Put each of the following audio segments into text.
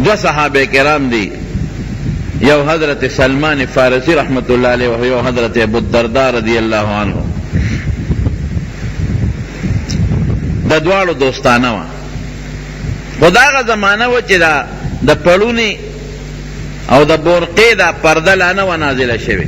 دوه صحابه کرام دي، یو حضرت سلمان فارسی رحمت الله علیه او یو حضرت ابو الدرداء رضی الله عنه. د دواړو دوستانه وه، خو دا هغه زمانه وه چې دا د پړونې او د بورقې دا پرده لا نه وه نازله شوې.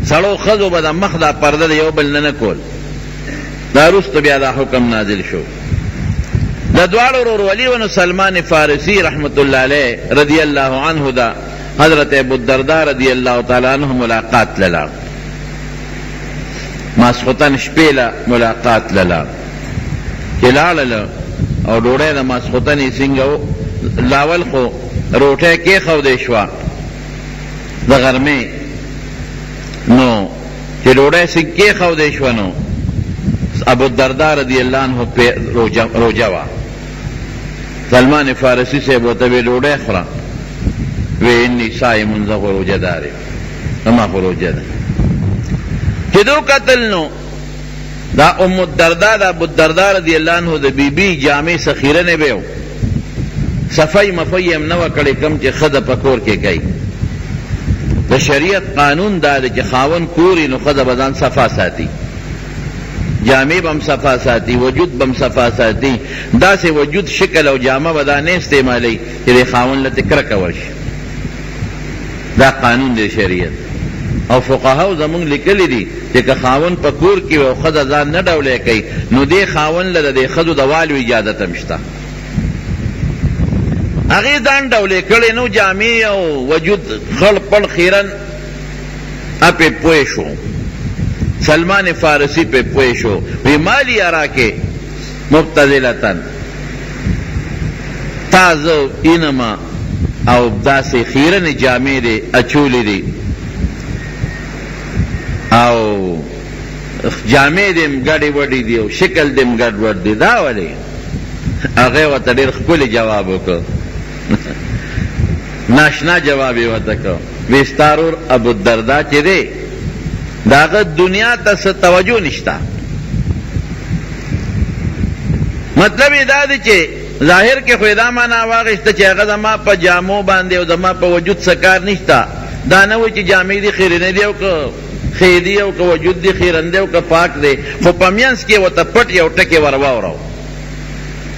سړو ښځو به د مخ دا پرده د یو بل نه نه کول. دا وروسته بیا دا حکم نازل شو. د دواړو ورورولي ونو سلمان فارسی رحمت الله علیه رضی الله عنه دا حضرت ابو الدرداء رضی الله تعالی عنه ملاقات لاړ، ماسخوتن شپې له ملاقات له لاړ. چې لاړل او ډوډۍ د ماسخوتن یې څنګه لاول خو روټۍ کېښودې شوه د غرمې، نو چې ډوډۍ څنګه کېښودې شوه نو ابو الدرداء رضی الله عنه روژه وه. سلمان فارسی صاحب ورته وی ډوډۍ خوره، وی انی صائم، زه خو روژه دار یم، زما خو روژه ده. چې ده وکتل نو دا ام الدرداء د ابو الدرداء رضی الله عنه د بیبي جامې څه خیرنې به وو، صفای مفای یې هم نه وه کړې، کوم چې ښځه په کور کې کوي. د شریعت قانون دا دی چې خاوند کور نو ښځه به ځان صفا ساتي، جامې به هم صفا ساتي، وجود به هم صفا ساتي. داسې وجود، شکل او جامه به دا نه استعمالوي چې د خاوند له ترې کرکه ورشي. دا قانون دی شریعت. او فقهاو زمونږ لیکلي دي چې که خاوند په کور کې وي او ښځه ځان نه ډولی کوي نو دې خاوند له د دې ښځو د والو اجازت هم شته. هغې ځان ډولې کړی نو جامې او وجود خړ پړ خیرن اپې پوه شو. سلمان فارسی پې پوه شو، وی مالی اراکې مبتذلتن، تا زه اینم او داسې خیرنې جامې دې اچولې دي او جامې دې هم ګډې وډې دي او شکل دې هم ګډ وډ دی، دا ولې؟ هغه ورته ډېر ښکلی جواب وکړ، ناشنا جواب یې ورته کړ، وی ستا ورور ابوالدرداء چې دی د هغه دنیا ته څه توجه نشته. مطلب یې دا دی چې ظاهر کې خو یې دا معنا واخیسته چې هغه زما په جامو باندې او زما په وجود څه کار نشته. دا نه وایي چې جامې دې خیرنې دي او که ښې دي او که وجود دې خیرن دی او که پاک دی، خو په منځ کې ورته پټ یو ټکی ور واوراوه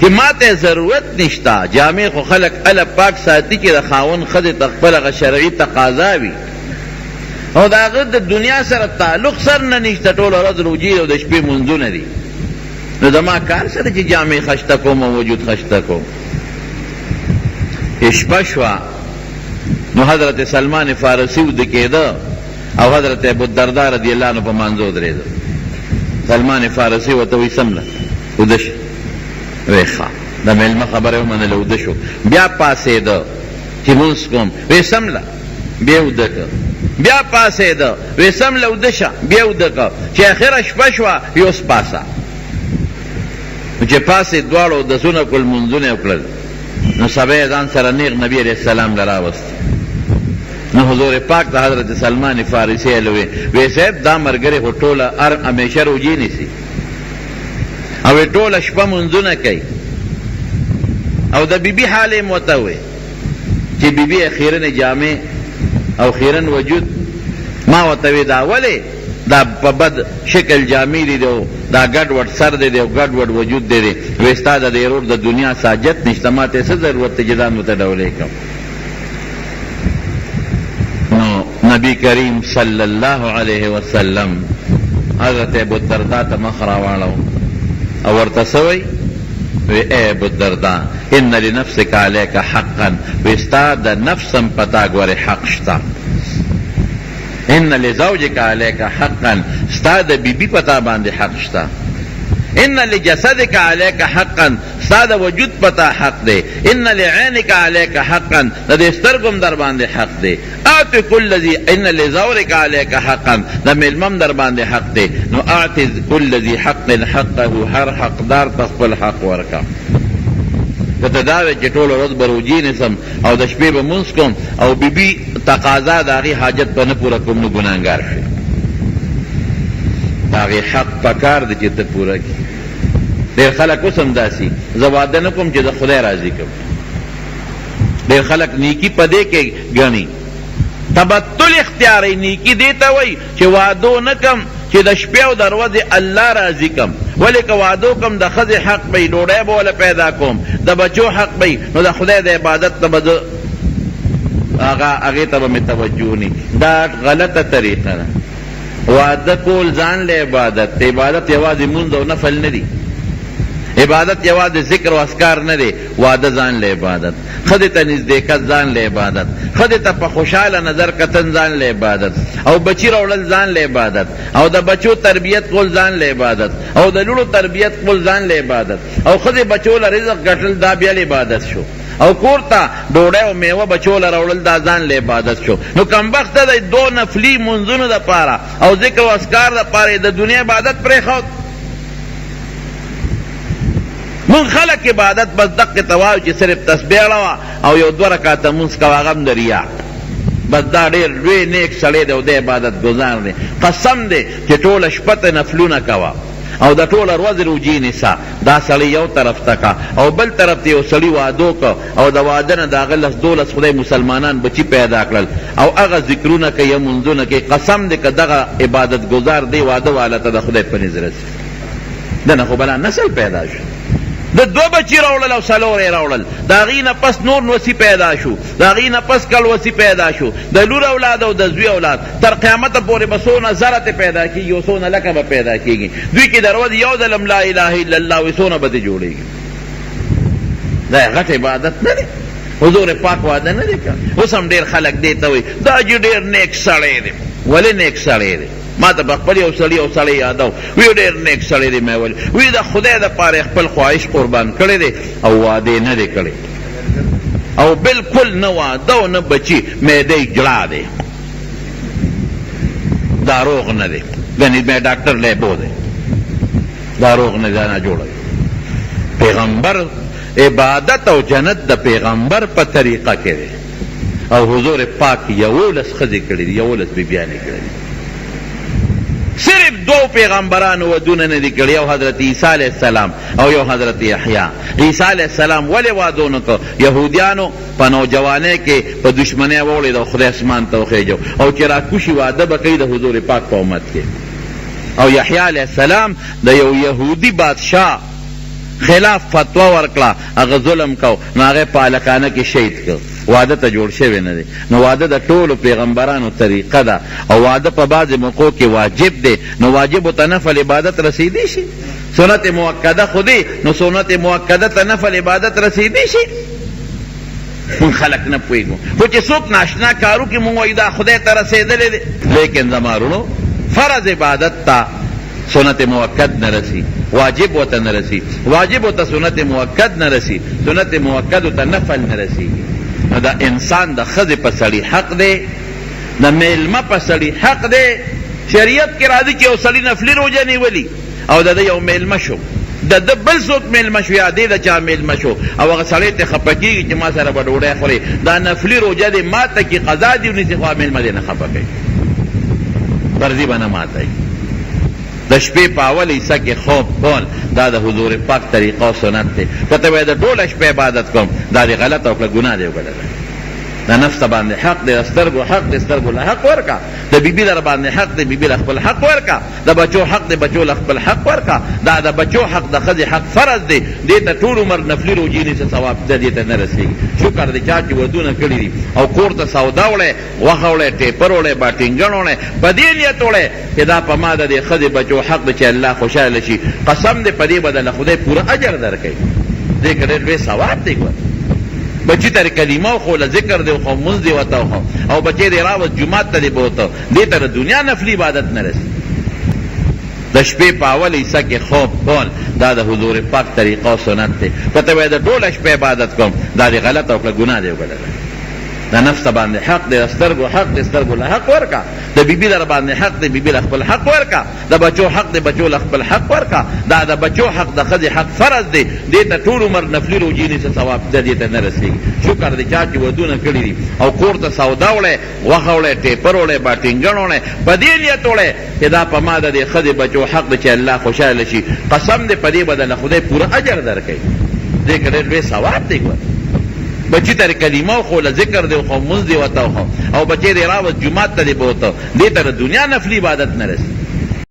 چې ماته ضرورت نشته. جامې خو خلک هله پاک ساتي چې د خاوند ښځې ته خپله هغه شرعي تقاضا وي او د هغه د دنیا سره تعلق سر نه نشته، ټوله ورځ روژې او د شپې لمونځونه دي، نو زما کار څه دی چې جامې خشته کوم او وجود خشته کوم. چې شپه شوه نو حضرت سلمان فارسی وده کېده او حضرت ابو الدرداء رضی الله عنه په مانځه ودرېده. سلمان فارسی ورته وایي سمله وده شه. وی ښه، د مېلمه خبره یې ومنله، وده شو. بیا پاڅېده چې لمونځ کوم، وی سمله، بیا وده کړ. بیا پاڅېده، وی سمله وده شه، بیا وده کړ. چې اخره شپه شوه، وی اوس پاڅه. نو چې پاڅېد دواړو اودسونه وکړل، لمونځونه یې وکړل، نو سبا یې ځان سره نېغ نبي علیه السلام له راوست. نو حضور پاک ته حضرت سلمان فارسی له وی، وی صاحب دا مرګري خو ټوله هر همیشه روژې نیسي او وی ټوله شپه منځونه کوي، او د بیبي حال یې ورته ووی چې بیبي یې خیرنې جامې او خیرن وجود. ما ورته وی دا ولې دا په بد شکل جامې دي او دا ګډ وډ سر دی او ګډ وډ وجود دی دی؟ وی ستا د دې ورور د دنیا څه حاجت نشته، ما ته څه ضرورت دی چې ځان ورته ډولۍ کړم. نو نبی کریم صلی الله علیه وسلم حضرت ابو الدرداء ته مخ راواړو او ورته څه وایي؟ وی ای ابو الدرداء ان لنفسک علیک حقا، وی ستا د نفس هم په تا ګورې حق شته. ان لزوجک علیک حقا، ستا د بیبي په تا باندې حق شته. ان لجسدک علیک حقا، ستا د وجود په تا حق دی. ان لعینک علیک حقا، د دې سترګو هم در باندې حق دی. اعط کل ذی، ان لزورک علیک حقا، د مېلمه هم در باندې حق دی. نو اعط کل ذی حق حقه، هر حقدار ته خپل حق ورکړه. که ته دا وایې چې ټوله ورځ به روژې نیسم او د شپې به لمونځ کوم او بیبي تقاضا د هغې حاجت به نه پوره کوم، نو ګناهګار شوې. د هغې حق پکار دی چې ته پوره کړې. ډېر خلک اوس هم داسې، زه واده نه کوم چې زه خدای راضي کړم. ډېر خلک نیکي په دې کې ګڼي، تبتل اختیاروي. نیکي دې ته وایي چې وعدو نه کوم چې د شپې او د ورځې الله راضي کړم، ولې که وعده وکړم د ښځې حق به وي، ډوډۍ به ورله پیدا کوم، د بچو حق به وي، نو د خدای د عبادت ته به زه هغه هغې ته به مې توجه نه وي. دا غلطه طریقه ده. واده کول ځان له عبادت دی، عبادت یوازې لمونځ او نفل نه دي، عبادت یوازې ذکر او اذکار نه دی، واده ځان له عبادت، ښځې ته نزدېکت ځان له عبادت، ښځې ته په خوشحاله نظر کتل ځان له عبادت، او بچي راوړل ځان له عبادت، او د بچو تربیت کول ځان له عبادت، او د لوڼو تربیت کول ځان له عبادت، او ښځې بچو له رزق ګټل دا بیا عبادت شو، او کور ته ډوډۍ او میوه بچو له راوړل دا ځان له عبادت شو. نو کمبخته د دوو نفلي لمونځونو دپاره او ذکر او اذکار دپاره یې د دنیا عبادت پرېښود. مونږ خلک عبادت بس دقې ته وایو چې صرف تسبیح اړوه او یو دوه رکعته لمونځ کوه، هغه هم د ریا. بس دا ډېر لوی نیک سړی دی او دی عبادت ګزار دی. قسم دی چې ټوله شپه ته نفلونه کوه او د ټوله ورځ روژې نیسه، دا سړی یو طرف ته که او بل طرف ته یو سړي واده وکړ او د واده نه د هغه لس دولس خدای مسلمانان بچي پیدا کړل او هغه ذکرونه کوي لمونځونه کوي. قسم دی که دغه عبادت ګزار دې واده والا ته د خدای په نزد رسي، ده نه خو بلا نسل پیدا شو. ده دوه بچي راوړل او څلور یې راوړل، د هغې نه پس نور نوسي پیدا شو، د هغې نه پس کړوسي پیدا شو، د لور اولاد او د زوی اولاد تر قیامته پورې به څونه زره ترې پیدا کېږي او څونه لکه به پیدا کېږي. دوی چې د ورځې یو ځل هم لا اله الا الله وایي څونه به ترې جوړېږي. دا غټ عبادت نه دی. حضور پاک واده نه دی کړی. اوس هم ډېر خلک دې ته وایي دا جي ډېر نیک سړی دی. ولې نیک سړی دی؟ ما ته په خپل یو سړي یو سړی یادو، وی ډېر نیک سړی دی. مې ولې؟ وی د خدای دپاره یې خپل خواهش قربان کړی دی او واده یې نه دی کړی او بالکل نه واده او نه بچي، مې دی جړا دی، دا روغ نه دی، ګنې مې ډاکټر له بوځئ، دا روغ نه دی، دا ناجوړه دی. پیغمبر عبادت او جنت د پیغمبر په طریقه کې دی او حضور پاک 11 ښځې کړې دي، 11 بیبیانې کړې دي. صرف دوو پیغمبرانو ودونه نه دي کړي، یو حضرت عیسی علیه السلام او یو حضرت یحیی. عیسی علیه السلام ولې واده ونه کړ؟ یهودیانو په نوجوانۍ کې په دښمنۍ ووړېد او خدای اسمان ته وخېژو او چې راکوشي واده به کوي د حضور پاک په امت کې. او یحیی علیه السلام د یو یهودي بادشاه خلاف فتوا ورکړه، هغه ظلم کو نو هغه په هلکانه کې شهید کړ. واده ته جوړ شوی نه دی. نو واده د ټولو پیغمبرانو طریقه ده او واده په بعضې موقعو کې واجب دی، نو واجبو ته نفل عبادت رسیدی شي. سنت مؤکده خو دی، نو سنت مؤکده ته نفل عبادت رسیدی شي. مونږ خلک نه پوهېږو، خو چې څوک ناشنا کار وکړي مونږ وایو دا خدای ته رسېدلی دی. لیکن زما وروڼو، فرض عبادت ته سنت مؤکد نه رسي، واجب ورته نه رسي، واجب ته سنت مؤکد نه رسي، سنت مؤکد ته نفل نه رسېږي. نو د انسان د ښځې په سړي حق دی، د مېلمه په سړي حق دی. شریعت کې راځي چې یو سړي نفلي روژه نیولي او د ده یو مېلمه شو، د ده بل څوک مېلمه شو یا دی د چا مېلمه شو او هغه سړی ترې خفه کېږي چې ما سره به ډوډۍ خورې، دا نفلي روژه دې ماته کړي، قضا دې ونیسي، خو هغه مېلمه دې نه خفه کوي، فرضي به نه ماتوي. د شپې په اوله حصه کې خوب کول دا د حضور پاک طریقه او سنت دی. که ته وایې د ټوله شپه عبادت کوم، دا دې غلطه وکړه، ګناه دې وګټله. د نفس باندې حق دی، د سترګو حق دی، سترګو له حق ورکړه. د بیبي در باندې حق دی، بیبي له خپل حق ورکړه. د بچو حق دی، بچو له خپل حق ورکړه. دا د بچو حق، د ښځې حق فرض دی. دې ته ټول عمر نفلي روژې نیسه، ثواب د دې ته نه رسېږي. شکر دی چا چې ودونه کړي دي او کور ته سودا وړی، غوښه وړی، ټیپر وړی، باټینګڼ وړی، په دې نیت وړی چې دا په ما د دې ښځې بچو حق دی چې الله خوشحاله شي، قسم دی په دې به درله خدای پوره اجر درکوي. دې کې ډېر لوی ثواب دی. ګوره بچي ته دې کلمه وښوله، ذکر دې وښو، لمونځ دې ورته وښو او بچی دې راوست جومات ته دې بوته، دې ته د دنیا نفلي عبادت نه رسي. د شپې په اوله حصه کې خوب کول دا د حضور پاک طریقه او سنت دی. که ته وایې د ټوله شپه عبادت کوم، دا دې غلطه وکړه، ګناه دې وګټله. د نفس باندې حق دی، د سترګو حق دی، سترګو له حق ورکړه. د بیبي در باندې حق دی، بیبي له خپل حق ورکړه. د بچو حق دی، بچو له خپل حق ورکړه. دا د بچو حق، د ښځې حق فرض دی. دې ته ټول عمر نفلي روژې نیسه، ثواب د دې ته نه رسېږي. شکر دی چا چې ودونه کړي دي او کور ته سودا وړی، غوښه وړی، ټیپر وړی، باټینګڼ وړی، په دې نیت وړی چې دا په ما د دې ښځې بچو حق دی چې الله خوشحاله شي، قسم دی په دې به درله خدای پوره اجر درکوي. دې کې ډېر لوی ثواب دی. ګوره بچي ته دې کلمه وښوله، ذکر دې وښود، لمونځ دې ورته وښود او بچی دې راوست جومات ته دې بوته، دې ته د دنیا نفلي عبادت نه رسي.